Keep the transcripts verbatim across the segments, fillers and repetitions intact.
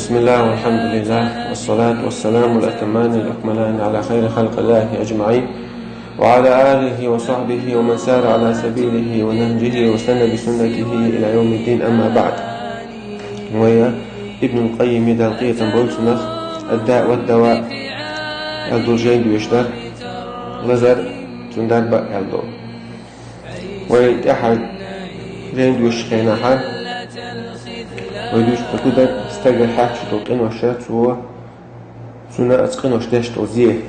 بسم الله والحمد لله والصلاة والسلام الأتمان الأكملان على خير خلق الله أجمعين وعلى آله وصحبه ومن سار على سبيله ونهجه واستنى بسنته إلى يوم الدين، أما بعد. Вай Ибн Къаййим, Дала къинхетам болба цунах, «Ад-Даъ ва ад-Даваъ» аьлла долу жайна доьшуш дар, «Лазар, цуьнан дарба» аьлла долу. Вай тӀаьхьара жайна доьшучу хенахь, вай дуьйцуш ду дар, стага хьаьжча долу къинош, цо, цунна оцу къиноша деш долу зе.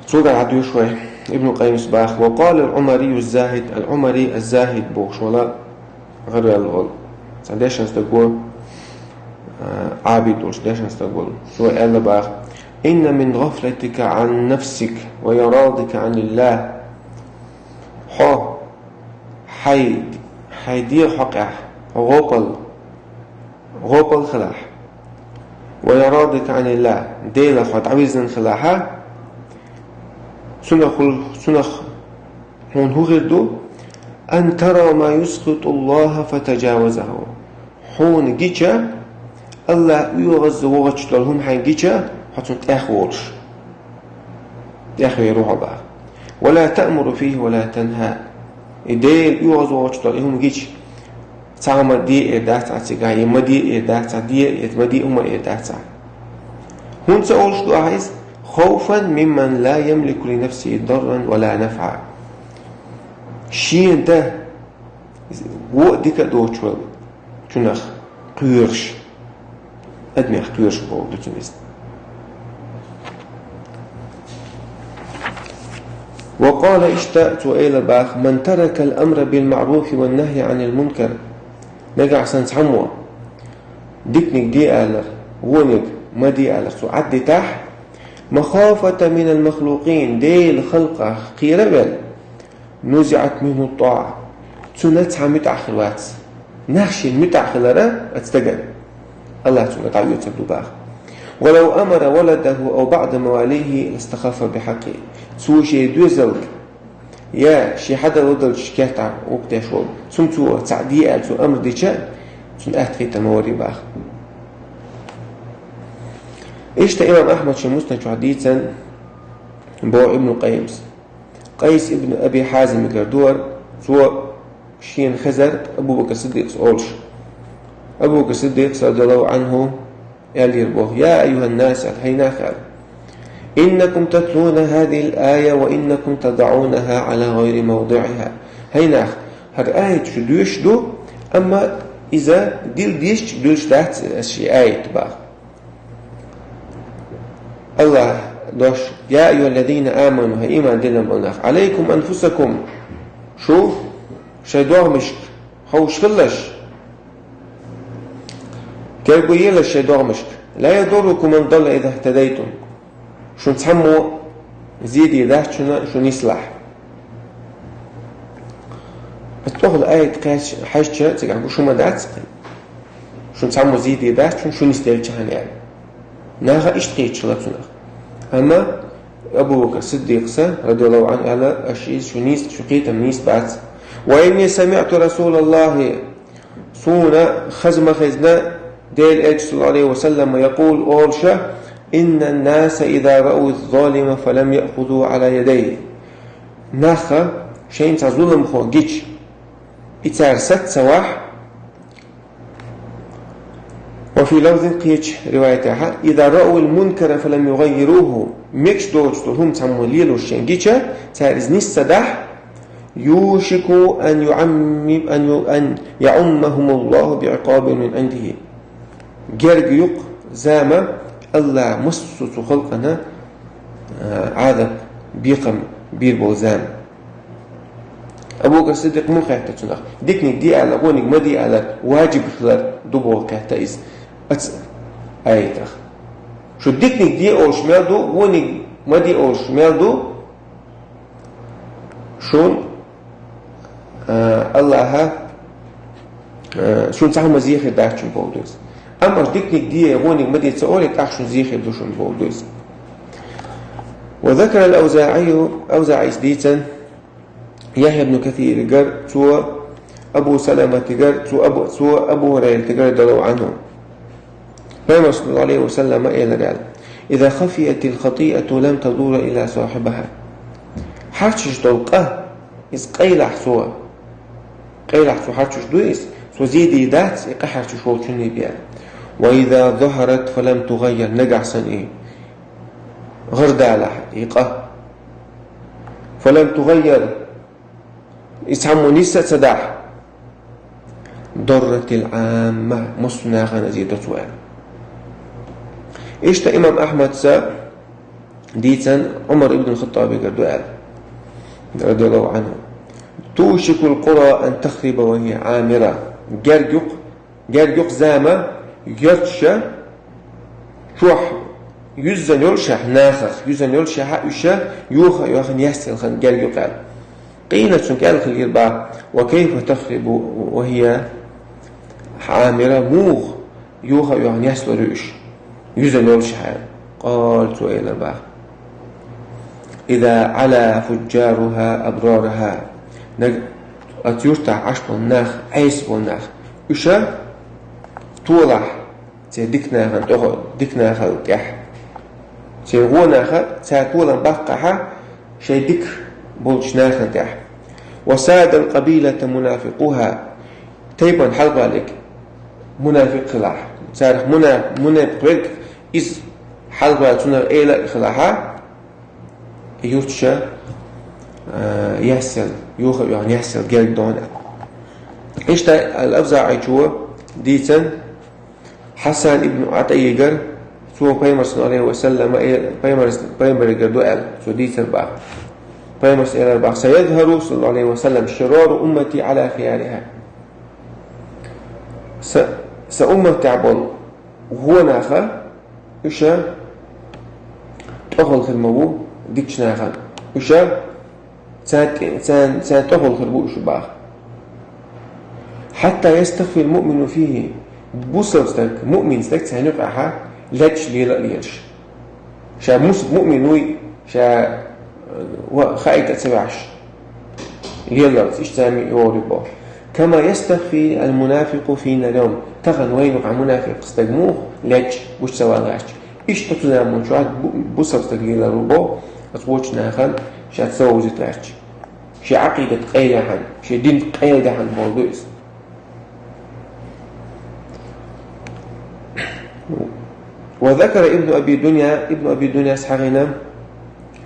Цуьнгара хьадоьшу вай. Ибн Къаййима боху: «Ва къала ал-Ӏумарийю аз-Захид», ал-Ӏумари аз-Захид бохуш волу, гӀараваьлла волу цхьа дешна стаг ву, а, Ӏабид волуш дешна стаг волу. Цо аьлла боху: «Инна мин гӀафлатика Ӏан нафсик ва ирадика Ӏаниллах». Хьо хьайн, хьайн дегӀан хьокъехь, хьо гӀопал, гӀопал хилахь, ва ирадика Ӏаниллах, Делах хьо дӀавирзина хилахь, цунах, цунах хьуна хӀун хир ду? Ан тара ма юсхиту Аллаха фатажавазаху. Хьуна гича, Аллах оьгӀаз вогӀуш долу хӀума хьайна гича, хьо цунна тӀехволуш, тӀехвер ву хьо боху. Ва ла таъмуру фихи ва ла танха. И Дела оьгӀаз вогӀуш долу и хӀума гича, цхьа хӀума де эр дац хьан цигахь, я ма де эр дац хьан, де, я ма де хӀума эр дац хьан. ХӀунда ца олуш ду ахьа иза? Хавфан мимман ла ямлику ли нафсихи дарран ва ла нафӀа. Шена дан, вон а дика а доцуш волу, цунах кхоьруш, адамех кхоьруш бохург ду цуьнан иза. Ва къала, иштта цо элира боху: «Ман таракал амра бил маъруфи ван нахья Ӏанил мункар». Нагахь санна цхьаммо диканиг де алар, вониг ма де алар цо Ӏаддитахь, махафатан минал махлукъин, Делан халкъах кхера а велла, нузиӀат минху ат-таӀа. Цунна цхьа муьтӀахь хир вац. Нах шена муьтӀахь хилар оцу стагана, Аллах цунна дӀаоьцур ду боху. Ва лав амара валадаху ав баъда мавалихи ластахаффа бихьаккъихи. Цо шен доьзалга, я шен хьадалла долчу кертахь вукху деш волу, цунна цо цхьаъ де аьлла цо амр дича, цунна атта хета ма варий боху. Иштта имам Ахьмада шен Муснад чохь дийцина боху Ибн Къаййима. Къайс ибн Аби Хьазимагара дора, цо шена хезар Абу Бакр Сиддикъас олуш. Абу Бакр Сиддикъас, радияллаху Ӏанху, аьллера боху: «Я айюханнас», аьлла, хӀай нах, аьлла, «иннакум татлуна хазихил ая ва иннакум тадаунаха Ӏала гӀайри мавдиӀиха». ХӀай нах, хӀара аят шу доьшуш ду, амма иза дила дезча дуьлуш дац аса ши аят боху. Аллах дош: «Я айюхаллазина аману», хӀай иман диллина болу нах, «Ӏалайкум анфусакум», шу шайн догӀмашка хьовш хилалаш, герга елаш шайн догӀмашка, «ла ядуррукум ман далла иза хтадайтум». Шун цхьаммо зе дийр дац шуна, шу нислахь. Аса тӀехула аят кхаьчча, хьаьжча, цигахь гуш хӀума дац кхин. Шун цхьаммо зе дийр дац шуна, шу нисделча хьан аьлла. Наха иштта кхеташ хилла цунах. Амма Абу Бакр Сиддикъса, радияллаху Ӏанху, аьлла: «Аша иза шу нийса, шу кхетам нийса бац». «Ва инни самиӀту Расулаллахи», суна хаза ма хезна Делан Элча, саллаллаху Ӏалайхи ва саллам, якъул, олуша: «Иннан наса иза раъу залима фалам яхузу Ӏала ядайхи». Наха шайна цхьа зуламхо гича, и цара саца ца вахь, ва фи лафзин, кхечу риваятехь, «иза раъул мункара фалам югаййируху», мегаш доцуш долу хӀума цхьаммо лелош шайна гича, цара иза нис ца дахь, «юшику ан юамми-, ан ю-, ан яуммахумуллаху биӀикъабин мин Ӏиндихи». Герга ю-кх зама, Аллах массо а цу халкъана, а, Ӏазап, бекхам бийр болу зама. Абу Бакр Сиддикъ муха хаьттира цунах? Диканиг де алар, вониг ма де алар, важиб хилар ду боху кхетта иза оцу аятах. Шу диканиг де олуш мел ду, вониг ма де олуш мел ду, шун, а, Аллаха, а, шун цхьа хӀума зе хир дац шун боху ду иза. Амма диканиг де, вониг ма де ца олий, тӀаккха шун зе хир ду шун боху ду иза. Ва закара ал-Авзаъийю, Авзаъийс дийцина, Яхья ибн Касиригара, цо Абу Саламатигара, цо Абу, цо Абу ХӀурайратигара, радияллаху Ӏанху. Пайхамар саллаллаху алейхи ва саллама элира аьлла: «إذا خفيت الخطيئة لم تضر إلا صاحبها». Хьарчаш долу къа, иза къайлахь цо, къайлахь цо хьарчаш ду иза, цо зеде дац и къа хьарчаш волчунна бен. «وإذا ظهرت فلم تغير», нагахь санна и гӀар далахь и къа. «فلم تغير», и цхьаммо нисса а ца дахь, «ضرت العامة», массо а нахана зеде цо аьлла. Иштта имам Ахьмадца дийцан Ӏумар ибн Хаттабигара ду аьлла, радияллаху анху: «توشك القرى أن تخرب وهي عامرة». Герга юкъ, герга юкъ зама йоьрташа, чохь юьззина йолушехь нахах, юьззина йолушехь уьш йоха а йоьхна яьсса хилла герга юкъ аьлла. Къийна цунна кӀел хилира бах: «وكيف تخرب وهي عامرة», муха йоха а йоьхна яьсса лур ю уьш, юьззина йолушехь? «قال», цо элира бах: «إذا علا فجارها أبرارها». Наг-, оцу юьртахь Ӏаш болу нах, Ӏеса болу нах, уьш толахь церан дика нахана тӀехь, дика нахана тӀехь. Церан вон наха цара толам баккхахьа шайн дика болчу нахана тӀехь. «وساد القبيلة منافقوها». Тайпана хьалхалерг мунафикъ хилахь. Царах муна-, мунафикъ верг иза хьалхаваьлла цунах эла а хилахьа, юьрташа, а, яьсса, йоха а йоьхна яьсса герга дона. Иштта ал-АвзаӀийчо дийцан Хьасан ибн ӀатӀийгара, цо Пайхамар саллаллаху алейхи ва саллама, э, Пайхамар, Пайхамаргара ду аьлла, цо дийцар бах. Пайхамарс элар бах: «سيظهر صلى الله عليه وسلم شرار أمتي على خيارها». Са, сан умматехь болу вон наха, уьш тӀехула хир ма ву дикачу нахана. Уьш царна тӀе-, царна, царна тӀехула хир бу уьш бах. «حتى يستخفي المؤمن فيه». Бусалба стаг, муъмин стаг царна юкъахьа лечкъаш лела а лелаш. Ша мус-, муъмин вуй, ша, э, ва-, хаийта а ца ваьхьаш. Лелалц, иштта зама йогӀур ю боху. «كما يستخفي المنافق فينا اليوم». Тахана вайна юкъахь мунафикъ стаг муха лечкъаш, гучу ца ван гӀаьрташ. Иштта оцу заманчохь бу-, бусалба стаг лелар ву боху, оцу вочу нахана ша ца вовзийта гӀаьрташ. Шен Ӏакъидат къайладаьхьна, шен дин къайладаьхьна болу ду иза. وذكر ابن أبي دنيا، ابن أبي دنيا схьахийна,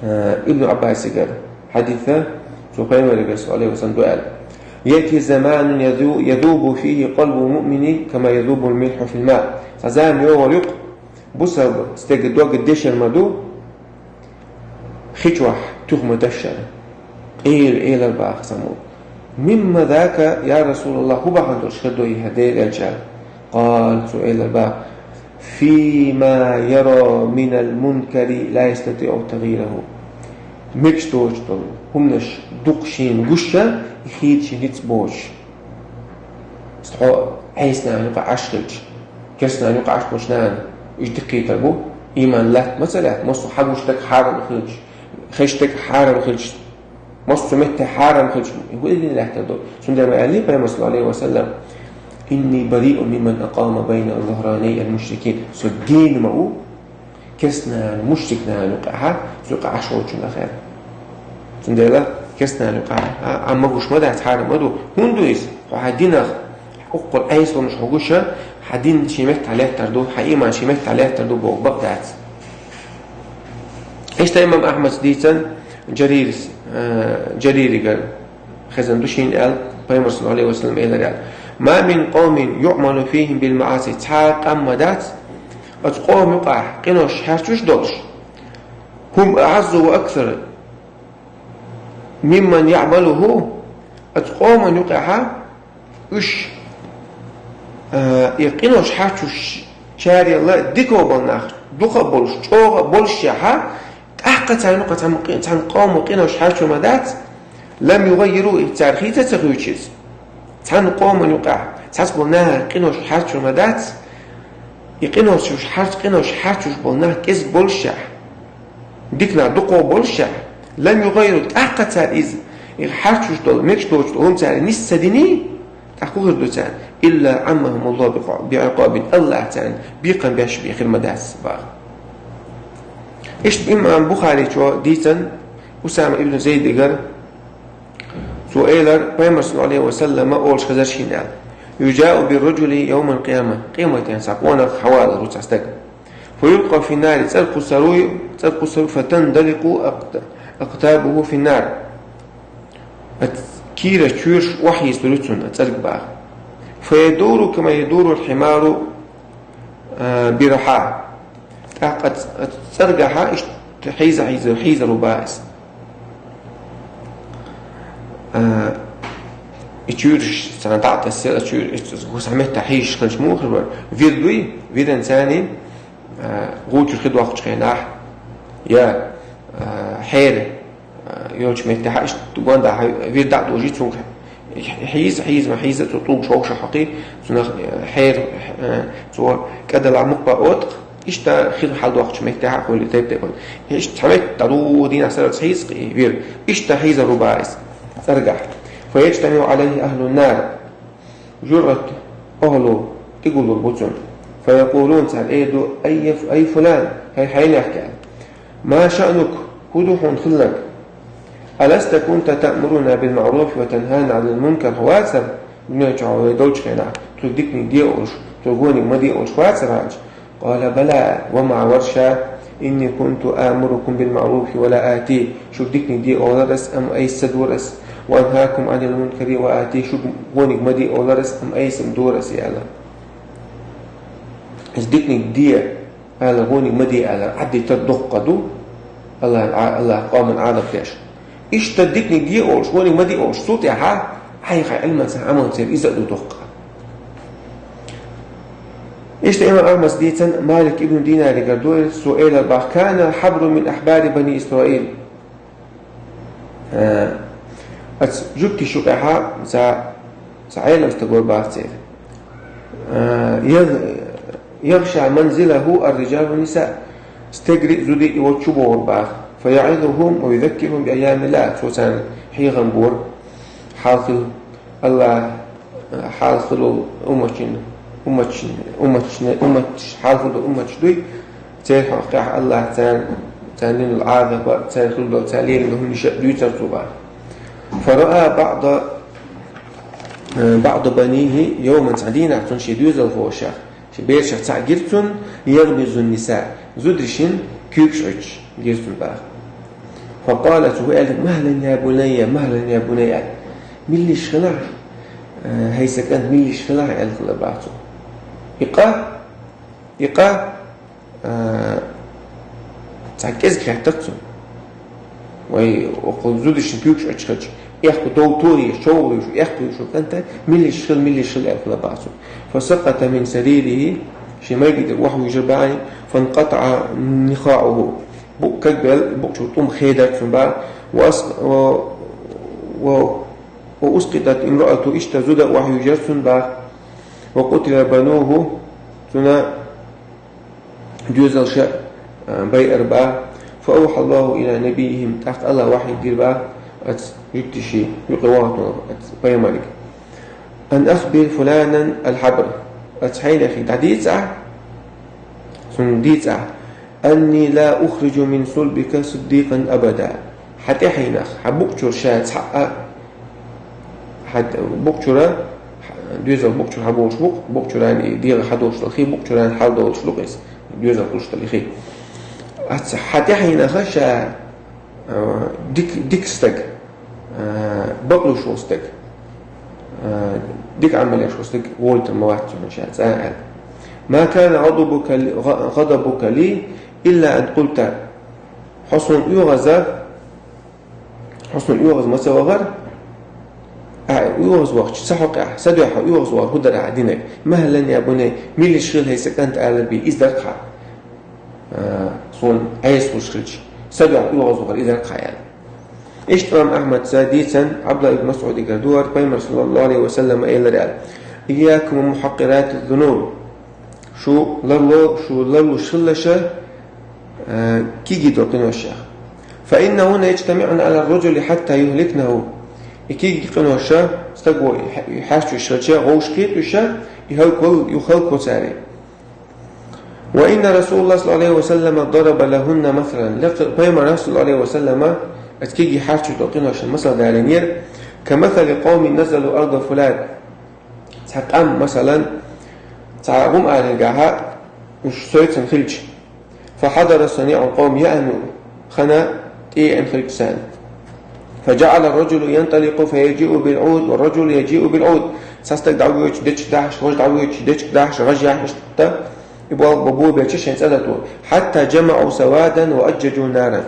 э, Ибн Ӏаббасигара хьадиса, цо Пайхамаргара саллаллаху алейхи ва саллам ду аьлла: «يأتي زمان يذو-، يذوب فيه قلب المؤمن كما يذوب الملح في الماء». Цхьа зама йогӀур ю-кх, бусалба стеган дог дешар ма ду, хи чохь туьха ма дашшара. Къера элар баха самукъа: «مما ذاك يا رسول الله», хӀун бахьана долуш хир ду и, хӀай Делан элча? «قال», цо элар баха: «فيما يرى من المنكر لا يستطيع تغييره». Мегаш доцуш долу хӀуманаш дукха шена гуш а, и хийца шен ницкъ боцуш. Хьо Ӏеса нахана юкъа Ӏаш хилча, керста нахана юкъа Ӏаш болчу нахана, уьш дика кхетар бу, ийман лаьтта ма ца лаьтта, массо а хьагуш стаг хьарам хилча, хезаш стаг хьарам хилча, массо а метте хьарам хилча, и хӀун дина лаьттар ду? Цундела ма аьллий Пайхамар саллаллаху алейхи ва саллам: «إني بريء ممن أقام بين ظهراني المشركين». Со гена ма ву, керста нахана, мушрик нахана юкъахьа, цу юкъа Ӏаш волчунах аьлла. Цундела керста нахана юкъахьа, а, а, ма гуш ма дац, хьарам ма ду. ХӀунда ду иза? Хьо хьан динах, уккхур Ӏеса хӀуманаш хьо гуш а, хьан дин шен меттахь лаьттар ду, хьан ийман шен меттахь лаьттар ду боху бакъ дац. Иштта имам Ахьмадс дийцан Джаририс, а, Джариригара. Хезна ду шена аьлла, Пайхамар саллаллаху алейхи ва саллам элира аьлла: «ما من قوم يعمل فيهم بالمعاصي». Цхьа а къам ма дац, оцу къоман юкъахь къинош хьарчош долуш. «هم أعز وأكثر ممن يعمله». Оцу къоман юкъахьа уьш, а, и къинош хьарчош чарел дика болу нах, дукха а болуш, чӀогӀа а болушехьа, тӀаккха царна юкъа цхьана, цхьана къоман къинош хьарчо ма дац, «لم يغيروا», и цара хийца а ца хуьйцуш иза. Цхьана къоман юкъахь цхьацца болу наха къинош хьарчо ма дац, и къинош хьарч-, къинош хьарчош болу нах кӀезиг болушехь, дика нах дукха болушехь, «لم يغيروا», тӀаккха цара иза, и хьарчош долу, мегаш доцуш долу хӀума цара нис ца диний, тӀаккха хӀун хир ду царна? إلا عمهم الله بع- بعقاب. АллахӀа царна бекхам беш бе хир ма дац боху. Иштта имам Бухаричо дийцина Усама ибн Зайдагара, цо элира, Пайхамара, саллаллаху Ӏалайхи ва саллама, олуш хезара шена аьлла: يجاء بالرجل يوم القيامة. Къематдийнахь цхьа къонах хьавалар ву цхьа стаг. فيلقى في النار, цӀера кхуссур ву, цӀера кхуссур ву, فتندلق أقت- أقتابه في النار. Оцу кийрара чоьраш охьайийсалур ю цунна, цӀерга боху. فيدور كما يدور الحمار, а, برحاه. ТӀаккха оцу, оцу цӀергахьа иштта хьийза-хьийза, хьийзар ву боху иза. А, и чоьраш царна дӀа а тасса, и чоьраш, иза цхьа метта хьийзаш хилча муха хир бара? Вир дуй, виран царний, а, гӀу чуьра хи доккхучу хенахь, я, а, хьера, а, йолчу меттехь иштта гондахьа вир дӀа а дожий, цунга хьийза, хьийза, ма хьийза, цо тӀулгаш хьокхуш хьокхий, цунах, а, хьера, а, цо кӀадала мукъа откъа, иштта хи хьалдоккхучу меттехь а хуьлий тайп-тайпана. Иштта цхьа метта дӀадугӀу дийнахь сарралц хьийза кхин вир. Иштта хьийзар ву боху иза цӀергахь. فيجتمع عليه أهل النار. Жуьгтийн охӀла тӀегуллур бу цунна. فيقولون, цара эр ду: أي ف- أي فلان, хӀай хьенех кӀел. ما شأنك, хӀун ду хьуна хилларг? ألست كنت تأمرنا بالمعروف وتنهانا عن المنكر, хьо вацара дуьнен чохь вай долчу хенахь, тхоьга диканиг де олуш, тхоьга вониг ма де олуш вацара хьо? قال: بلى, ва ма вара ша, إني كنت آمركم بالمعروف ولا آتيه, шуьга диканиг де олура ас, амма айса ца дора ас, وأنهاكم عن المنكر وآتيه, шуьга вониг ма де олура ас, амма айса-м дора ас, аьлла. Иза диканиг де аьлла, вониг ма де аьлла, Ӏадитар доккха ду, АллахӀан Ӏа-, АллахӀан къоман Ӏазап деш. Иштта диканиг де олуш, вониг ма де олуш, цул тӀаьхьа хьайн-хьайн Ӏилманца, Ӏамалца иза а ду доккха. Иштта имам Ахьмада дийцина Малик ибн Динаригара ду иза, цо элира боху: كان حبر من أحبار بني إسرائيل. Э, оцу жуьгтийн юкъехьа цхьа, цхьа Ӏелам стаг вара боху церан. Э, ягъ-, يغشى منزله الرجال والنساء. Стегарий а, зудий а и волчу чу богӀура боху. فيعظهم ويذكرهم بأيام الله. Цо царна хьехам бора. Хьалхила АллахӀ, хьалха хилла умматийн, умматийн, умматийн, умматаш, хьалха хилла умматаш дуй, церан хьокъехь АллахӀа царна, царна дина долу Ӏазап а, царна хилла долу, царна лерина долу хӀуманаш а дуьйцура цо боху. فرأى بعض، بعض بنيه يوما, цхьана дийнахь цунна шен доьзалхошах, шен берашах цхьаъ гира цунна, يغمز النساء, зударшна куьйгаш Ӏуьттуш гира цунна боху. فقال, цо аьлла: مهلا يا بني، مهلا يا بني, аьлла. Мила йиш хилахь, э, хӀай сан кӀант, мила йиш хилахь, аьлла хилла боху цо. И къа, и къа, э, цхьа кӀезиг хеттара цунна. Вай, окху зударшна куьйгаш Ӏуьттуш хилча, эхь ду, дов тохийша, човгӀалуш, эхь ду шу кӀанта, мила йиш хила, мила йиш хила, аьлла хилла боху цо. فسقط من سريره, шен майгида охьавуьйжира боху, فانقطع نخاعه. Букъ кагбелла, букъ чу тӀум хедара цунна боху, وأس-، و-، و-، وأسقطت امرأته, иштта зуда охьавуьйжира цунна боху, وقتل بنوه, цуьнан доьзалша, а, байъира боху. فأوحى الله إلى نبيهم, тӀаккха АллахӀа вахьйу дира боху оцу жуьгтийн юкъе вахийтинарг оцу пайхамарга: أن أخبر فلانا الحبر, оцу хьенехе дӀадийца ахь, цунна дийца ахь, أني لا أخرج من صلبك صديقا أبدا. Хьан тӀаьхьенах, хьан букъ чуьра ша цхьаъ а, хьан букъ чуьра, доьзал букъ чуьра хьан болуш бу-кх, букъ чуьра и дегӀан хьан долуш долу хи, букъ чуьра хьал долуш ду-кх иза, доьзал кхуьссуш долу хи. Оцу хьан тӀаьхьенах ша, а, дика, дика стаг, а, бакълуьйш волу стаг, а, дика Ӏамал еш волу стаг волуьйтур ма вац цунна ша цкъа а аьлла. ما كان غضبك ل-، غ-، غضبك لي إلا أن قلت. Хьо суна оьгӀаза, хьо суна оьгӀаз ма ца вахара, ахь оьгӀаз вахча, сан хьокъехь, сан дуьхьа оьгӀаз вахар хӀун дара ахь динарг? مهلا يا بني, мила йиш хила, хӀай сан кӀант, алар бен, иза дара-кх хьан, а, суна Ӏеса луш хилча, сан дуьхьа оьгӀаз вахар иза дара-кх хьан аьлла. Иштта имам Ахьмада дийцина Ӏабдулла ибн МасӀудигара ду хӀара, Пайхамара, саллаллаху Ӏалайхи ва саллам, элира аьлла: إياكم ومحقرات الذنوب. Шу ларло, шу ларлуш хила аша, а, кегий долу къиношех. فإنهن يجتمعن على الرجل حتى يهلكنه. И кегий къинош стага хьа-, хьарчош хилча, вовшахкхеташ, и хӀалаквала, юха хӀалакву цари. وإن رسول الله صلى الله عليه وسلم ضرب لهن مثلا. Лекха Пайхамара, صلى الله عليه وسلم, оцу кегий хьарчош долу къиношна масал далийнера: كمثل قوم نزلوا أرض فلان. Цхьа къам, масалан, цхьа гӀум аренга хьа уьш соьцан хилча, فحضر صنيع القوم, яа хӀума хана тӀеэна хилча царна. فجعل الرجل ينطلق فيجيء بالعود والرجل يجيء بالعود. Цхьа стаг дӀавоьдуш дечиг дахьаш, важа дӀавоьдуш дечиг дахьаш, гӀаж яхьаш тӀа, и болх бан бобелча шайн цӀа дато. حتى جمعوا سوادا وأججوا نارا.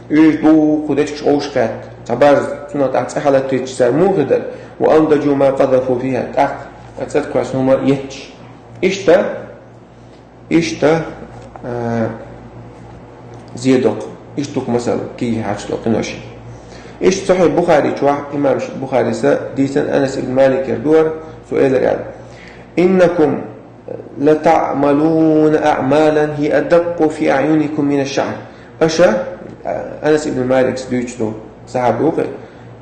Уьш дукха дечигаш вовшахкхетта, цхьа барз, цунах тӀаккха цӀе хьалаттийча цара муха дара, وأنضجوا ما قذفوا فيها, тӀаккха цӀа тӀа кхоьссина хӀума етташ. Иштта, иштта, а, зен доккху, иштта дукха масал кегий хьарчош долу къиношна. Иштта Сахьихь Бухари чохь, имам Бухарис дийцина Анас ибн Маликера дора, цо элира аьлла: إنكم لتعملون أعمالا هي أدق في أعينكم من الشعر. Аша, Анас ибн Маликс дуьйцу ду, сахьаба ву кхин,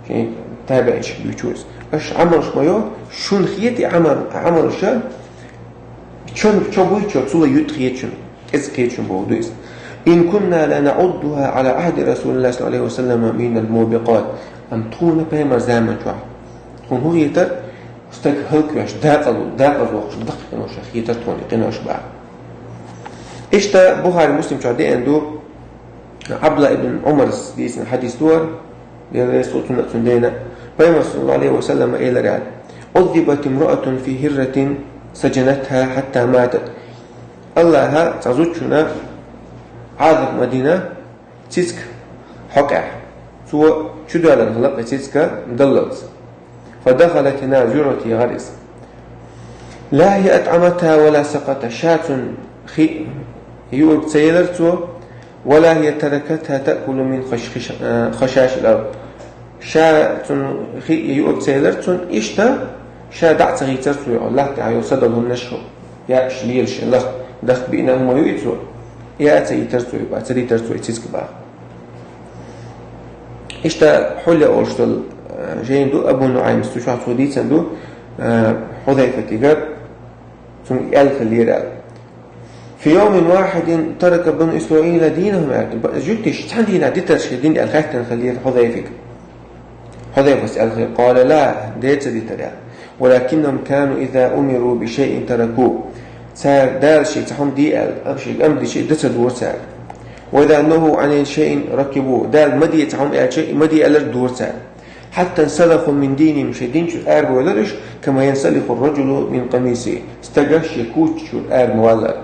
шен табиӀинашка дуьйцу иза. Аша Ӏамалш ма йо, шуна хета и Ӏамал, Ӏамалша чо, чо буй чо, цул а юьтӀа хета шуна, кӀезиг хета шуна боху ду иза. إن كنا لنعدها على عهد رسول الله صلى الله عليه وسلم من الموبقات. Амма тхуна Пайхамар заман чохь, тхуна хӀун хетара? Стаг хӀаллаквеш, дакъа-, дакъаза воккхуш даккхий къинош хетара тхуна и къинош боху. Иштта Бухари, Муслим чохь деана ду, Ӏабдулла ибн Ӏумарс дийцина хьадис ду хӀара, Дела реза хуьлда цунна а, цуьнан дена. Пайхамара, صلى الله عليه وسلم, элира аьлла: عذبت امرأة في هرة سجنتها حتى ماتت. Аллаха цхьа зудчунна Ӏазап ма дина, цицка хьокъехь. Цо чудоьллина хилла и цицка даллалц. فدخلت النار, жоьжахати гӀар иза. لا هي أطعمتها ولا سقتها, ша цунна хи юург ца елира цо, ولا هي تركتها تأكل من خش-، خش-، آه، خشاش الأرض. Ша цунна хи юург ца елира цунна, иштта ша дӀа а ца хийцира цо, латта тӀехь йолу са долу хӀуманаш яаш лелаш, лах, дахка биъна хӀума ю и цо, яа ца йитира цо, ца дитира цо и цицка боху. Иштта Хьулла олуш долу, э, жайна ду Абу НуӀаймс, цу чохь цо дийцина ду, э, Хьузайфатигара, цунна аьлла хиллера аьлла: في يوم واحد ترك بنو إسرائيل دينهم, аьлла. Б-, жуьгташа цхьана дийнахь дитара шайн дин аьлла хаьттина хиллера Хьузайфига. Хьузайфас аьлла хиллера: قال: لا, дера ца дитара аьлла. ولكنهم كانوا إذا أمروا بشيء تركوه. Цара Дала шега цхьа хӀума де аьлла, ам шега ам дича, дан ца дора цара. وإذا نهوا عن شيء ركبوه. Дала ма де цхьа хӀума аьлча, ма де аьлларг дора цара. حتى انسلخوا من دينهم, шайн дин чуьра арабевлира уьш, كما ينسلخ الرجل من قميصه. Стага шен куча чуьра ара ма валлара.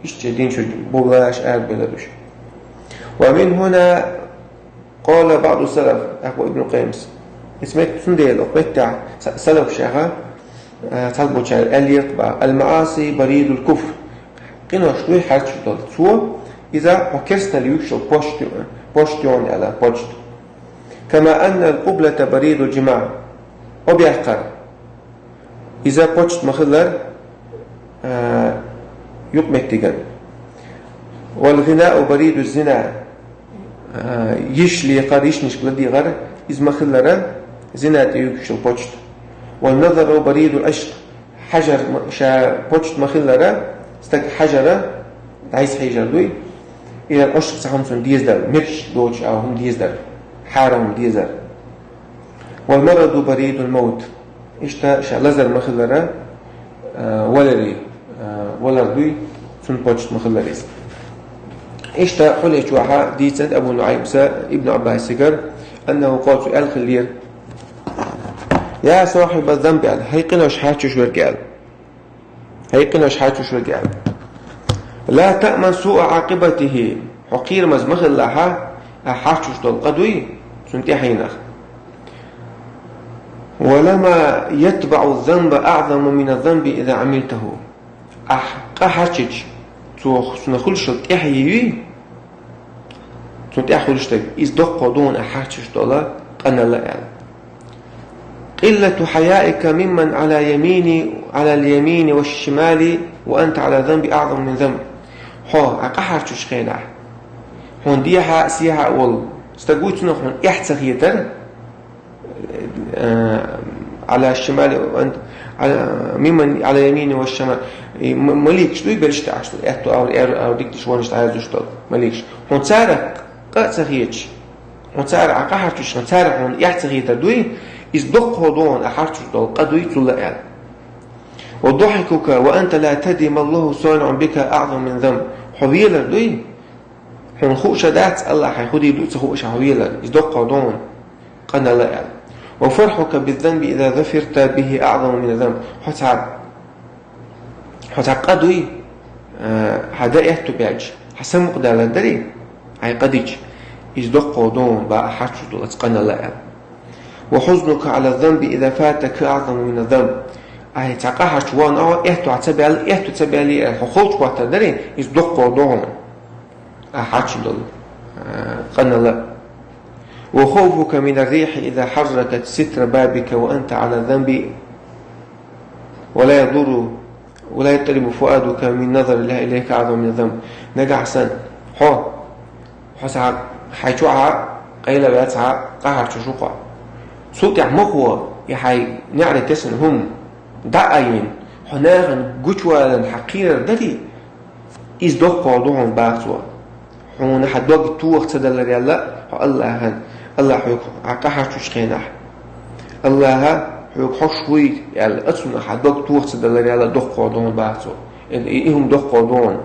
Иштта шайн дин чуьра бовлаш арабевлира уьш. ومن هنا قال بعض السلف, аьлла Ибн Къаййимас. Иза мет-, цундела оцу меттехь са-, салаф шайха, а, цхьаболчара аьллера боху: المعاصي بريد الكفر. Къинош дуй хьарчош долу. Цо иза хьо керстаналла юьгуш йолу почта ю-, почта ю аьлла, почта. كما أن القبلة بريد الجماع. Объяккхар. Иза почта ма-хиллара, а, юкъаметтиган. والغناء بريد الزنا. А, йиш лекхар, йишнашка ладегӀар, иза ма-хиллара, зина тӀе юьгуш йолу почта. والنظر بريد العشق. Хьажар ма-, ша почта ма-хиллара, стаг хьажара, дӀайса хьежар дуй. Иза Ӏушка цхьа хӀума цунна деза дара, мегаш доцуш а хӀума деза дара, хьарам хӀума деза дара. والمرض بريد الموت. Иштта ша лазар ма-хиллара, а, валаре, а, валар дуй, цунна почта ма-хиллара иза. Иштта Хьулла чохь дийцина Абу НуӀаймса Ибн Ӏаббасигара, أنه قال, цо аьлла хиллера: يا صاحب الذنب, аьлла, хӀай къинош хьарчош верг, аьлла. ХӀай къинош хьарчош верг, аьлла. لا تأمن سوء عاقبته. Хьо кхерамаза ма хилалахь, ахь хьарчош долу къа дуй, цунна тӀаьхьенах. ولما يتبع الذنب أعظم من الذنب إذا عملته. Ахь къа хьарчича, цо цунах хуьлуш йолу тӀаьхье юй, цунна тӀаьхьа хуьлуш дерг, иза доккхо ду хьуна ахь хьарчош долу къаналла, аьлла. قلة حيائك ممن على يمين، على اليمين والشمال وأنت على ذنب أعظم من ذنب. Хьо, ахь къа хьарчучу хенахь, хьуна дехьа а, сехьа а волу стаг вуй, цунах хьуна эхь ца хетара, э, على الشمال وأنت على ممن على يمينه والشمال. И м-, маликаш дуй бераш тӀаьхьаш ду, аьтту авр, эр, авр дикдиш вонаш тӀаьхьаш долу маликаш. Хьуна царах къа а ца хеташ, хьуна царах Ӏа къа хьарчуш, хьуна царах хьуна эхь ца хетар дуй, иза доккхо догӀун а хьарчуш долу къа дуй цул а аьлла. وضحكك وأنت لا تدري ما الله صانع بك أعظم من ذنب. Хьо велар дуй, хьуна хууш а дац, Аллахьа хьайн хӀу дийр ду а ца хууш а хьо велар, иза доккхо догӀун къанал а аьлла. وفرحك بالذنب إذا ظفرت به أعظم من الذنب. Хьо цхьа, хьо цхьа къа дуй, а, хьан дан аьтту баьлча, хьан самукъадалар дарий, хьайн къа дича, иза доккхо догӀун баа хьарчуш долу оцу къанал а аьлла. وحزنك على الذنب إذا فاتك أعظم من الذنب. Ахьа цхьа къа хьарча вон а, аьтту хьан ца баьлла, аьтту ца баьллий а, хьо холчу хӀоттар дарий, иза доккхо догӀун а хьарчуш долу, а, къанал а. وخوفك من الريح إذا حركت ستر بابك وأنت على الذنب ولا يضر ولا يضطرب فؤادك من نظر الله إليك أعظم من الذنب. Нагахь санна, хьо, хьо цхьа хьайн чохь къайла ваьлла цхьа къа хьарчуш ву-кх. Цул тӀаьхьа мохо и хьайн неӀаре тесна хӀума дӀа а йина, хьо нахана гучуваларна хьан кхерар дарий, иза доккхо догӀун бах цо. Хьуна хьан дог тоха ца далар аьлла хьо Аллахьан, Аллахь хьоьга хьан къа хьарчучу хенахь. Аллахьа хьоьга хьош вуй аьлла, оцунах хьан дог тоха ца далар аьлла доккхо догӀун бах цо. И, и, и хӀума доккхо догӀун.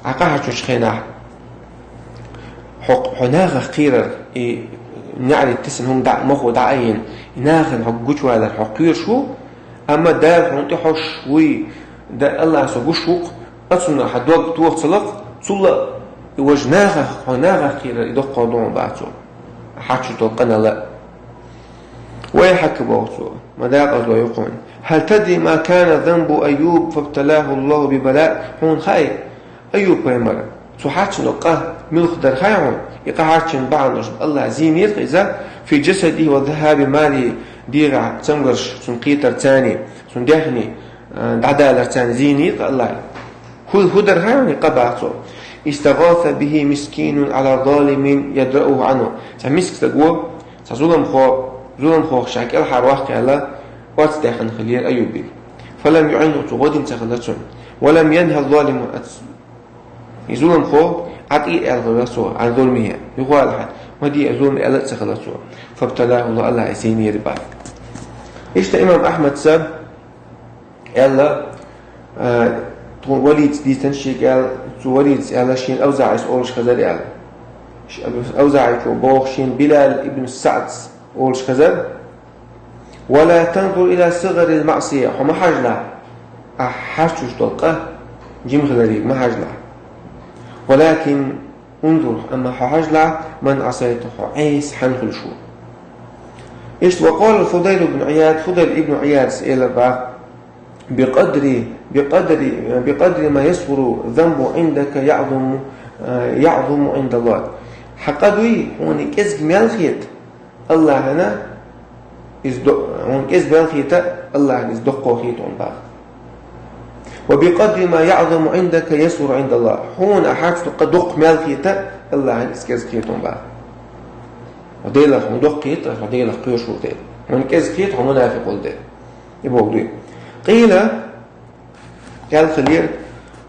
Хьан къа хьарчучу хенахь. Хьо, хьо нахах кхерар, и неӀаре тесна хӀума дӀа, мохо дӀа а йина, и нахана хьо гучувалар хьо кхоьруш ву, амма Дала хьуна тӀе хьош вуй, да Аллахь со гуш ву-кх, оцунах хьан дог тоха ца лакх, цул а и важа нахах, хьо нахах кхерар и доккхо догӀун бах цо. Хьарчуш долу къанал а. ويحك, боху цо, ма дакъазло ю хьуна. هل تدري ما كان ذنب أيوب فابتلاه الله ببلاء؟ Хьуна хаьий, Айюб пайхамар, цо хьарчийна къа муьлха дара хаьий хьуна? И къа хьарчийна бахьанаш Аллахьа зийнера-кх иза, في جسده وذهاب ماله, дегӀан цамгарш цунна кхетарца, цунна даьхни, а, дӀадаларца зийнера-кх Аллахьа. ХӀу-, хӀун дара хаьий хьуна и къа бах цо? استغاث به مسكين على ظالم يدرأه عنه. Цхьа миска стаг ву, цхьа зуламхо, зуламхо ша кӀелхьара ваккха аьлла, орца даьккхина хиллера Айюбе. فلم يعنه, цо гӀо дина ца хилла цунна. ولم ينه الظالم, и зуламхо Ӏа тӀе а аьлла хилла цо, عن ظلمه, юха а аьлла хьан, ма де а зулам аьлла а ца хилла цо. فابتلاه الله, Аллахьа зийнера бах. Иштта имам Ахьмада аьлла, а, тхуна Валида дийцина шега аьлла, цу Валида аьлла, шена АвзаӀийс олуш хезара аьлла. Ш-, АвзаӀийчо боху шена Билал ибн СаӀда олуш хезара: ولا تنظر إلى صغر المعصية, хьо ма хьажалахь, ахь хьарчуш долу къа жима хиларе ма хьажалахь. ولكن انظر, амма хьо хьажалахь, من عصيت, хьо Ӏеса хьанна хуьлуш ву. Иштта, وقال الفضيل بن عياض, Фудайла ибн Ӏияда элира бах: بقدر، بقدر، بقدر ما يصغر الذنب عندك يعظم، يعظم عند الله. Хьан къа дуй, хьуна кӀезиг мел хета, Аллахьана иза до-, хьуна кӀезиг мел хета, Аллахьана иза доккхо хета хьуна бах. وبقدر ما يعظم عندك يصغر عند الله. Хьуна ахь хьарчийна къа доккха мел хета, Аллахьана иза кӀезиг хета хьуна бах. Хьо Делах хьуна доккха хета, хьо Делах кхоьруш волу дела. Хьуна кӀезиг хета, хьо мунафикъ волу дела. И боху дуй. قيل, аьлла хиллера: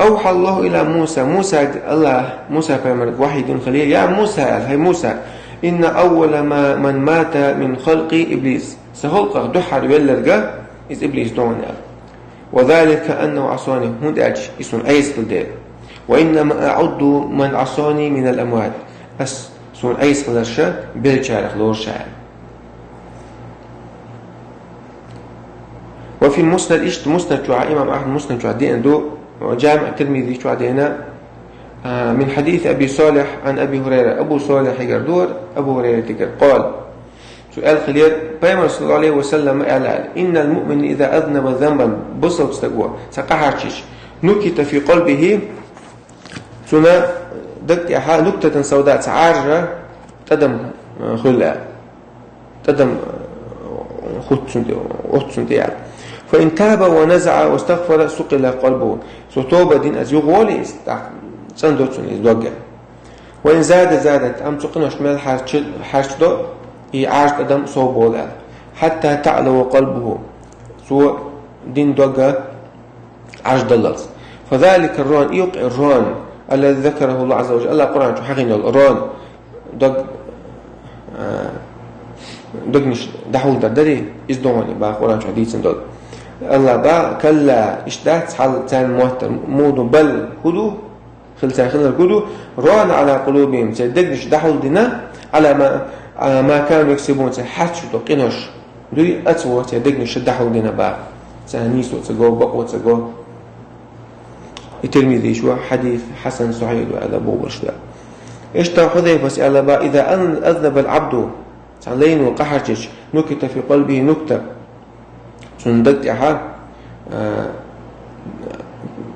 أوحى الله إلى موسى. Мусага Аллахьа, Муса пайхамарга вахьйу дина хиллера: يا موسى, аьлла, хӀай Муса, إن أول ما، من مات من خلقي إبليس. Сан халкъах дуьххьара велларг иза иблис ду хьуна, аьлла. وذلك أنه عصاني, хӀунда аьлча иза суна Ӏеса хилла дела. وإنما أعد من عصاني من الأموات. Ас суна Ӏеса хилларш беллачарах лору ша, аьлла. وفي المسند, иштта Муснад чохь, имам Ахьмада Муснад чохь деана ду, ДжамиӀ Тирмизи чохь деана, а, من حديث أبي صالح عن أبي هريرة, Абу Салихьигара ду хӀара, Абу Хурайратигара, قال, цо аьлла хиллера, Пайхамара, صلى الله عليه وسلم, аьлла аьлла: إن المؤمن إذا أذنب ذنبا, бусалба стага цхьа къа хьарчийча, نكت في قلبه, цуьнан даг тӀехь نكتة سوداء, цхьа Ӏаьржа тӀадам, а, хуьлу аьлла. ТӀадам, а, хӀутту цунна тӀе, отту цунна тӀе аьлла. فإن تاب ونزع واستغفر صقل قلبه. Цо тоба дина, иза юхаволий, иза тӀаккха цӀандо цунна иза дог. وإن زاد زادت, амма цу къиношна мел хьарча-, хьарчадо, и Ӏаржа тӀадам сов болу аьлла. «Хьатта таӀлава къалбуху», цо дина дог Ӏарждаллалц. «Фазалика рон», и юкъе рон, «аллази закараху Аллаху Ӏазза ва жалла», Аллах Къуръан чу хьахийна йолу рон, дог, а, дегнаш дӀахьулдар дарий, иза догӀу баха Къуръан чохь дийцина долу. Аллах баха: «Калла», иштта дац хьал царна моттар, муха ду, «бал», хӀун ду, хила цара хилар хӀун ду, «рона Ӏала къулубихим», церан дегнаш дӀахьулдина, «Ӏала ма, а, ма кану яксибун», церан хьарчо долу къинош дуй, оцо церан дегнаш дӀахьулдина баха. Царна нийсо ца го, бакъо ца го. И Тирмизис ву, хьадис хьасан сахьихь ду аьлла бохурш ду. Иштта Хьузайфас аьлла баха: «Иза ан-, азнаба ал-Ӏабду», цхьана лайно къахьарчича, «нукита фи къалбихи нукта», цуьнан даг тӀехь, а,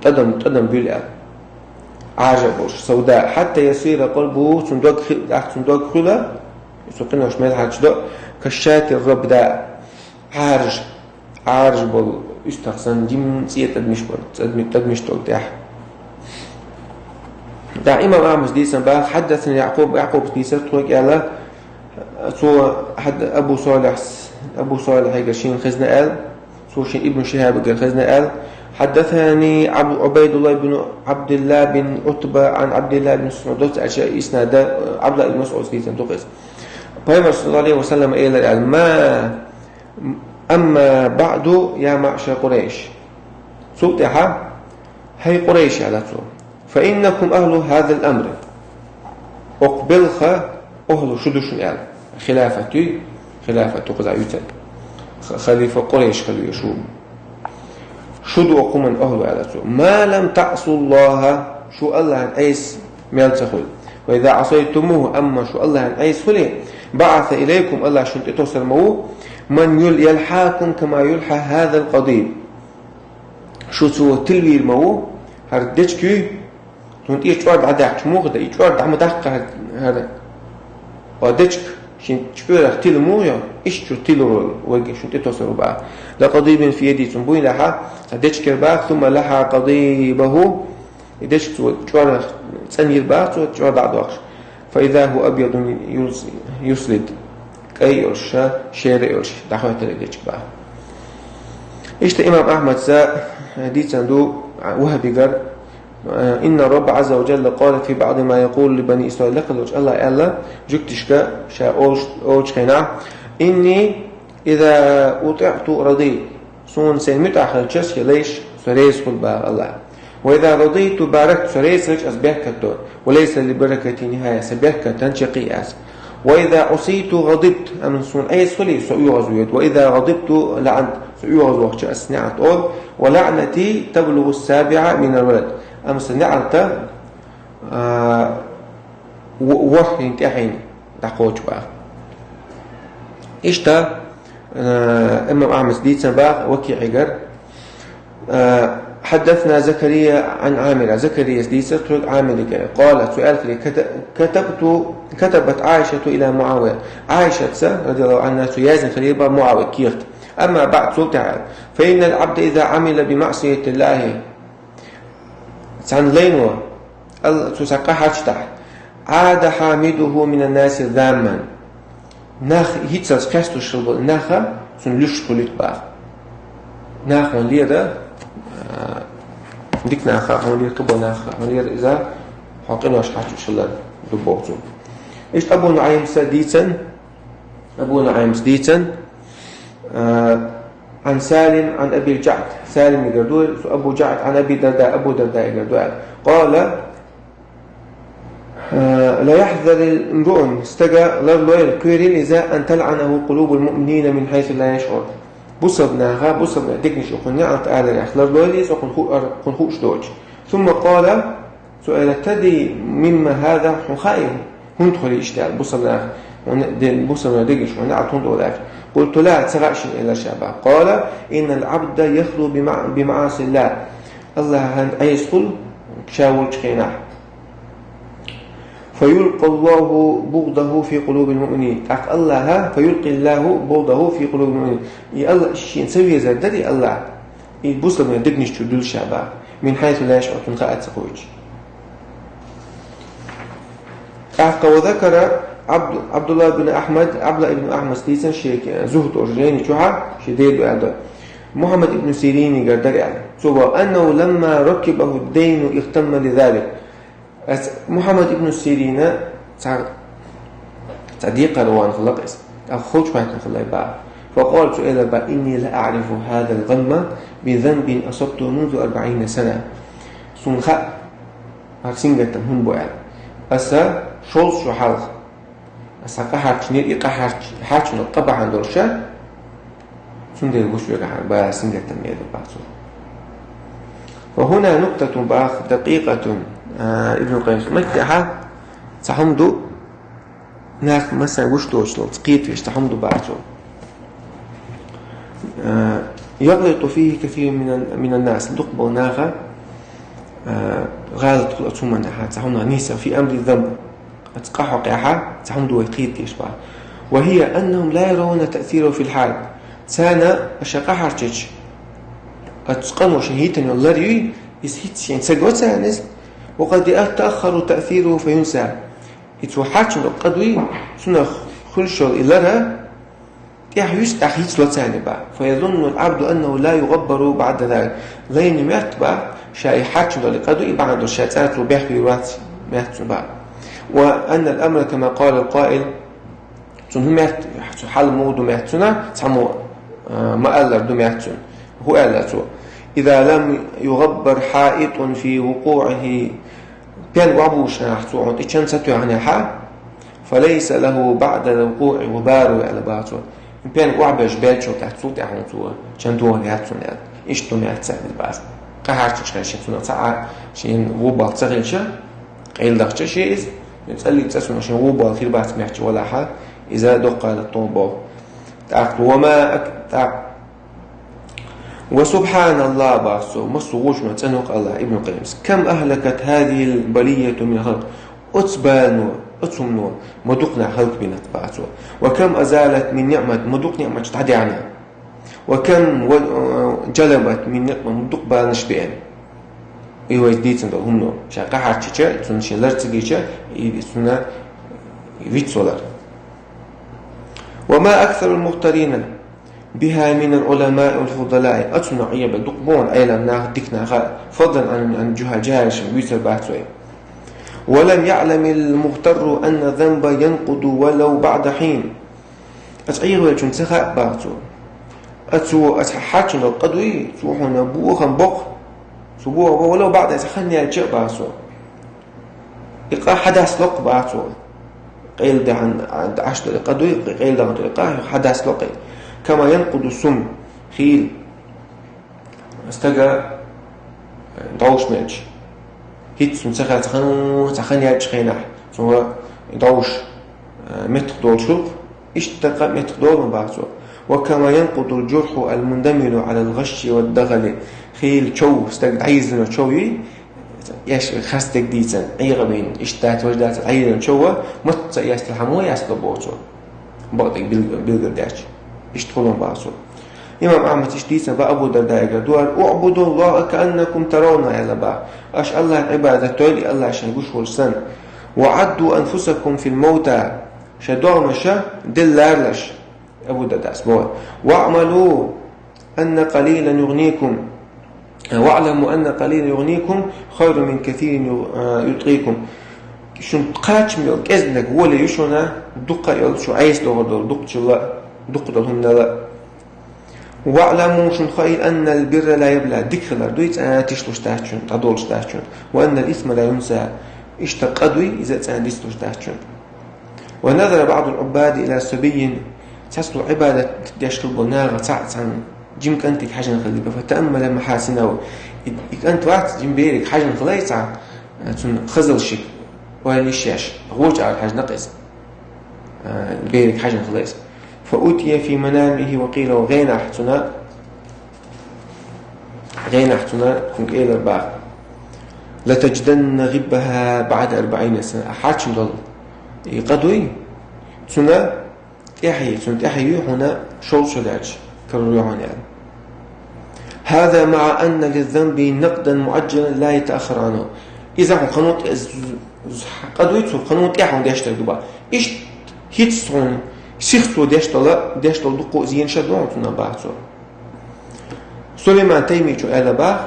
тӀадам, тӀадам буьллу аьлла. Ӏаржа а болуш, савда, «хьатта ясира къалбуху», цуьнан дог хи-, тӀаккха цуьнан дог хуьла, цу къинош мел хьарчадо, «кашшати рабда», Ӏаржа, Ӏаржа болу уьстагӀ санна, жимма цӀе тӀадамаш болу, тӀадами-, тӀадамаш долу тӀехь. ТӀаккха имам Ахьмадс дийцина баха: «Хьаддасани Якъуб», Якъубс дийцира тхоьга аьлла, цо хьад-, Абу Салихьс, Абу Салихьигара шена хезна аьлла, цо шен Ибн Шихьабигара хезна аьлла: «Хьаддасани Абу Ӏубайдулла бин Ӏабдилла бин Ӏутба ан Ӏабдилла бин Масъуд», доцца аьлча иснада, Ӏабдулла ибн Масъудс дийцина ду-кх иза. Пайхамар, саллаллаху Ӏалайхи ва саллам, элира аьлла: «Ма, амма баъду, я маъшара Къурайш». Цул тӀаьхьа: «ХӀай Къурайш», аьлла цо, «фа иннакум ахлу хазал амри». Окху белхан охьалу шу ду шуна аьлла. Хилафат юй, хилафат ду кхузахь юьйцург. Х-, халифа Къурайш хила веза шу. Шу ду окху хӀуманна охьалу аьлла цо. «Ма лам таъсуллаха», шу Аллахьан Ӏеса мел ца хуьлу. «Ва иза Ӏасайтумуху», амма шу Аллахьан Ӏеса хуьлий, «баъаса илайкум», Аллах шуна тӀе тосур ма ву, «ман юл-, ялхьакум кама юлхьа хазал къадиб». Шу цо тилвийр ма ву, хӀара дечка юй, цунна тӀе чкъор дӀадаьккхича муха дан, и чкъор дӀа ма даккха хӀара, хӀара. Ва дечка шен чкъорах тила муха йо, иштта шу тилур ву вайга шуна тӀе тосур ву баха. «Ла къадибин фи яди», цуьнан буйнахьа цхьа дечка яра баха, «сумма лахьа къадибаху», и дечка цо чкъорах цӀанйира баха, цо чкъор дӀа а доккхуш. «Фа иза ху абъядун юс-, юслид». КӀай а йолуш, шера а йолуш, дӀахӀоьттира и дечка баха. Иштта имам Ахьмадса дийцина ду Вахьбигара, «Инна Рабба Ӏазза ва Жалла къала фи баъди ма якъулу ли бани Исраил», лакхалучу Аллах аьлла, жуьгташка ша олуш, олучу хенахь: «Инни иза утиъту радиъ». Суна сайн муьтӀахь хилча, сан лайш, со реза хуьлу баха Аллах. «Ва иза радийту баракту», со реза хилча, ас беркат до. «Ва лайса ли баракати нихая», сан беркатан чекхъе ас. «Ва иза Ӏусийту гъадибту», амма суна Ӏеса хуьлий, со оьгӀазвоьду. «Ва иза гъадибту лаъанту», со оьгӀазвахча, ас неӀалт олу. «Ва лаънати таблугӀу сабиӀа минал валад». Амма сан неӀалта, а, во-, ворхӀ хӀинца тӀаьхьа дӀакхочу баха. Иштта, а, имам Ахьмадс дийцина баха Вакиъигара, а, «Хьаддасна Закария Ӏан Ӏамира». Закарияс дийцира тхоьга Ӏамиригара. Къала, цо аьлла хилла: «Ката-, катабту, катабат Ӏайшату иля МуӀавия». Ӏайшатса, радияллаху Ӏанха, цо яздина хилла баха МуӀавия кехат. Амма баъд, цул тӀаьхьа: «Фа иннал Ӏабда иза Ӏамила би маъсиятиллахи». Цхьана лайно, Алла, цо цхьа къа хьарчадахь, «Ӏада хьамидуху минан наси замман». Нах хӀинцалц кхестуш хила болу наха цунна луьйш хуьлуьйту баха. Нах хьуна лера, а, дика наха хьуна лера, кхиболу наха хьуна лера иза, хьо къинош хьарчуш хилар ду боху цунна. Иштта Абу НуӀаймса дийцан, Абу НуӀаймс дийцан, а, Ӏан Салим, Ӏан Аби Джаъд, Салимигара ду, цу Абу Джаъд, Ӏан Аби Дарда, Абу Дардаигара ду аьлла. Къала, а, «Ла яхьзарил имруун», стага ларлойла, кхоьрийла иза, «ан талъанаху къулубул муъминина мин хьайсу ла яшъур». Бусалба наха, бусалба дегнаш окхунна неӀалт аларехь ларлойла иза, окхунна ху-, ар-, окхунна хууш доцуш. Сумма къала, Цо аьлла: «Тадри мимма хаза?» Хьуна хаьий, хӀунда хуьлий иштта аьлла бусалба наха, хьуна де-, бусалба дегнаш хьуна неӀалт хӀунда олу аьлча? «Къулту ла», ца хаьа шена, элира ша баха. Къала: «Иннал Ӏабда яхлу би ма-, би маъасиллах». Аллахьан Ӏеса хуьлу ша волчу хенахь. «Фа юлкъи Аллаху бугъдаху фи къулубил муъминин». ТӀаккха Аллаха, «фа юлкъи Аллаху бугъдаху фи къулубил муъминин». И Алла шена ца везар дарий Аллах? И бусалбанийн дегнаш чу дуьллу ша баха, мин хьайсу ла яшъур, цунна хаа ца кхочуш. ТӀаккха وذكر عبد، عبد الله بن أحمد، Абдулла ибн Ахмада дийцина ший «Зухд» олча жайни чухьа, ший деда аьлла, Мухьаммад ибн Сиринагара дар аьлла. Цо боху: أنه لما ركبه الدين اغتم لذلك. Ас Мухьаммад ибн Сирина цхьа, цхьа декхар ван хилла иза. ТӀаккха хулч хӀоьттина хилла боху. فقال, цо элира боху: إني لأعرف هذا الغم بذنب أصبته منذ أربعين سنة. Суна хаьа, хӀара сингаттам хӀунда бу аьлла. Аса шовзткъа шо хьалха, аса къахьарчнера, и къахьарч-, хьарчна къа бахьана долуш, цундела гуш верг хӀара бара сингаттам, элира боху цо. وهنا نكتة, боху, دقيقة, а, Ибн Къаййима, меттехьа цхьа хӀума ду, нах массарна гуш доцуш долу, кхетавеш цхьа хӀума ду, боху цо. А, يغلط فيه كثير من ال-، من الناس, дукха болу наха, а, гӀалат хуьлу оцу хӀуманехьа, цхьа хӀума нийса, في أمر الذنب. Оцу къа хьокъехьа цхьа хӀума ду вай кхетадеш, боху. وهي أنهم لا يرون تأثيره في الحال. Царна аша къахьарчича, оцу къано шайн йитина йолу лар юй, иза хӀинца шайна ца го царна иза. وقد يتأخر تأثيره فينسى. И цо хьарчна долу къа дуй, цунах хуьлуш йолу и лар тӀаьхьа юьсу, тӀаккха йицло царна, боху. فيظن العبد أنه لا يغبر بعد ذلك. Лайна моьтту, боху, ша и хьарчна долу къа ду, и бахьана долуш ша цӀа цо бехке йийр вац, моьтту цунна, боху. وأن الأمر كما قال القائل. Цунна хӀун моьтту, цу хьал муха ду моьтту цунна, цхьаммо, а, ма-аллара ду моьтту цунна. ХӀун аьлла цо? إذا لم يغبر حائط في وقوعه. Пен охьабуьйлуш нах цо хьуна тӀе чан ца тоьхнехьа, فليس له بعد الوقوع غبار, аьлла боху цо. Пен охьабеш баьллачул тӀаьхьа цул тӀаьхьа хьуна цо чан тохар яц цунна, аьлла. Иштта ду моьтту царна иза, боху. Къахьарчича шен цунах цхьа а, шен гӀубал ца хилча, къайладахча шен иза, цӀаллиг цӀа цунах шен гӀубал хир бац моьтту валахьа, иза доккха гӀалат ду боху. ТӀаккха وما أك-, тӀаккха وسبحان الله, боху цо, массо а вочунах цӀена ву-кх АллахӀ, Ибн Къаййима. كم أهلكت هذه البلية من خلق. Оцу балано, оцу хӀумано ма дукха нах хӀаллакбина, боху цо. وكم أزالت من نعمة, ма дукха ниӀматаш дӀадаьхьна. وكم و-, جلبت من نقم, ма дукха баланаш беана. И вайца дийцина долу хӀумано. Ша къахьарчича, цунна шен лар ца гича, и цунна вицвалар. وما أكثر المغترين بها من العلماء والفضلاء. Оцунах Ӏехабелла дукха бу хьуна Ӏелам нах, дика нах, فضلا عن، عن الجهال, жахӀилашна буьйцур бац вай. ولم يعلم المغتر أن الذنب ينقض ولو بعد حين. Оцу Ӏехавеллачунна ца хаьа, боху цо. Оцо, оцу хьарчна долу къа дуй, цо хьуна бохам бо-кх. Цо бохам бо, ولو بعد, цхьа хан яьлча а, боху цо. И къа хьадасло-кх, боху цо. Къайладаьхьна, а, Ӏаш долу къа дуй, къайладаьхьна долу къа хьадасло-кх. كما ينقض السم, хийла стага, э, дӀовш мелча. ХӀинца цунна ца хаьа, цхьа хан, цхьа хан яьллачу хенахь, цо дӀовш, э, меттах долуш хуьлу-кх, иштта къа меттах долу, боху цо. وكما ينقض الجرح المندمل على الغش والدغل. Хийла чов, стаг дӀайирзина чов юй, эш хастаг дийцан, Ӏехабина, иштта дац, важа дац, Ӏийрина чов, мацца а ястал хьан мо ястал боху цо. Бакъдерг билг-, билгалдаьлча. Иштта хуьлу, боху цо. Имам Ахьмада иштта дийцина, боху, Абу Дардаъгара дуьхьал: اعبدوا الله كأنكم ترونه, аьлла, боху. Аша АллахӀан Ӏибадат дойла, и АллахӀ шайна гуш волуш санна. وعدوا أنفسكم في الموتى. Шайн догӀмаш делла ларалаш. Абу Дардаъс боху: واعملوا أن قليلا يغنيكم، واعلموا أن قليلا يغنيكم خير من كثير يغ-، يطغيكم. Шун кхачам йолу кӀезиг воле ю шуна, дукха йолу шу Ӏеса догӀур долу дукхачул а, дукха долу хӀуманал а. واعلموا, шун хаийла, أن البر لا يبلى, дика хилар дуй цӀа тишлуш дац шуна, дӀадолуш дац шуна. وأن الإثم لا ينسى, иштта къа дуй, иза цӀа дицлуш дац шуна. ونظر بعض العباد إلى صبي, цхьацца Ӏибадат деш хилла болу наха цхьаъ цхьана жима кӀантиг хьаьжна хилла, فتأمل محاسنه. И, и кӀант вац, жима бериг хьаьжна хилла цхьа, цуьнан хазалшка, ойла йиш еш, гӀоча ара хьаьжна-кх иза. Бериг хьаьжна хилла иза. فأتي في منامه وقيل له, гӀенахь цунна, гӀенахь цунна, цунна элира боху: لتجدن غبها بعد أربعين سنة. Хьарчна долу и къа дуй, цунна тӀаьхье, цунна тӀаьхье юй хьуна шовзткъа шо даьлча, карор ю хьуна аьлла. هذا مع أن للذنب نقدا مؤجلا لا يتأخر عنه. Иза хьуна кхано тӀе-, з-, з-, къа дуй цо кхано тӀехьа хьуна деш дерг ду ба. Иштта хӀинца хьуна сиха цо деш дола, деш дола дукха зенаш а ду хьуна цунах бах цо. Сулайман Таймичо аьлла бах: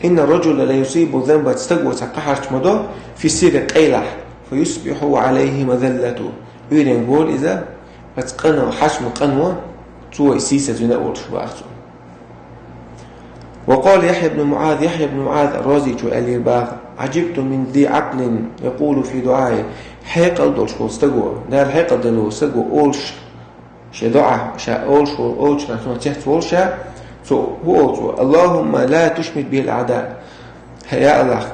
«إن الرجل ليصيب ذنبا», стаго цхьа кхы харц ма до, «في السر», къайлахь, «فيصبح وعليه مذلة». Ӏуйренга вола иза, оцу къино, хьаьшман къино, цо и сийсаз вина а волуш бах цо. وقال يحيى بن معاذ، Яхьъя ибн МуӀаз РазичӀо аьллера бах: «عجبت من ذي عقل يقول في دعائه». Хьекъал долуш волу стаго, Дала хьекъал делла волу стаго олуш, шен доӀа, ша олуш волу, олучу нахана цец волуш ша, цо хӀун олу цо: «اللهم لا تشمت به الأعداء». ХӀай, я АллахӀ,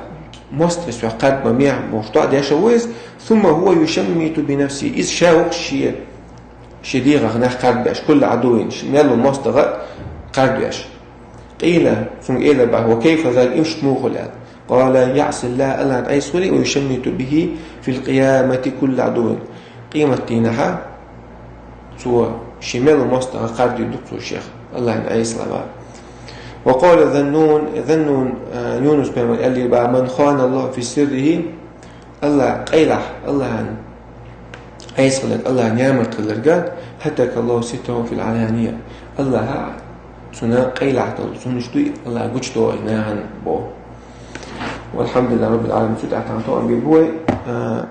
мостагӀий соьх кхарда ма мехьа бохуш доӀа деш а ву иза, «ثم هو يشمت بنفسه». Иза ша ву-кх шен, шен дегӀах нах кхардабеш, «كل عدو», мел волу мостагӀа кхардабеш. قيل, цуьнга элира бах: «وكيف ذلك», иштта муха хуьлу аьлла. قال: «يعصي الله», АллахӀна Ӏеса хуьлий, «ويشمت به في القيامة كل عدو». Къематдийнахьа цо шен мел волу мостагӀа кхардийр ду цо шех, АллахӀна Ӏеса лаба. وقال ذو النون، Зуннун, а, Юнус-пайхамар аьллера бах: «من خان الله في سره», АллахӀ къайлахь, АллахӀна Ӏеса хиларг, АллахӀна ямарта хиларга, «هتك الله ستره في العلانية». АллахӀа цунна къайлахь долу зуламаш дуй АллахӀа гучудоху нахана боху. والحمد لله رب العالمين. Цу тӀехь тхан тоам бийр бу вай, а,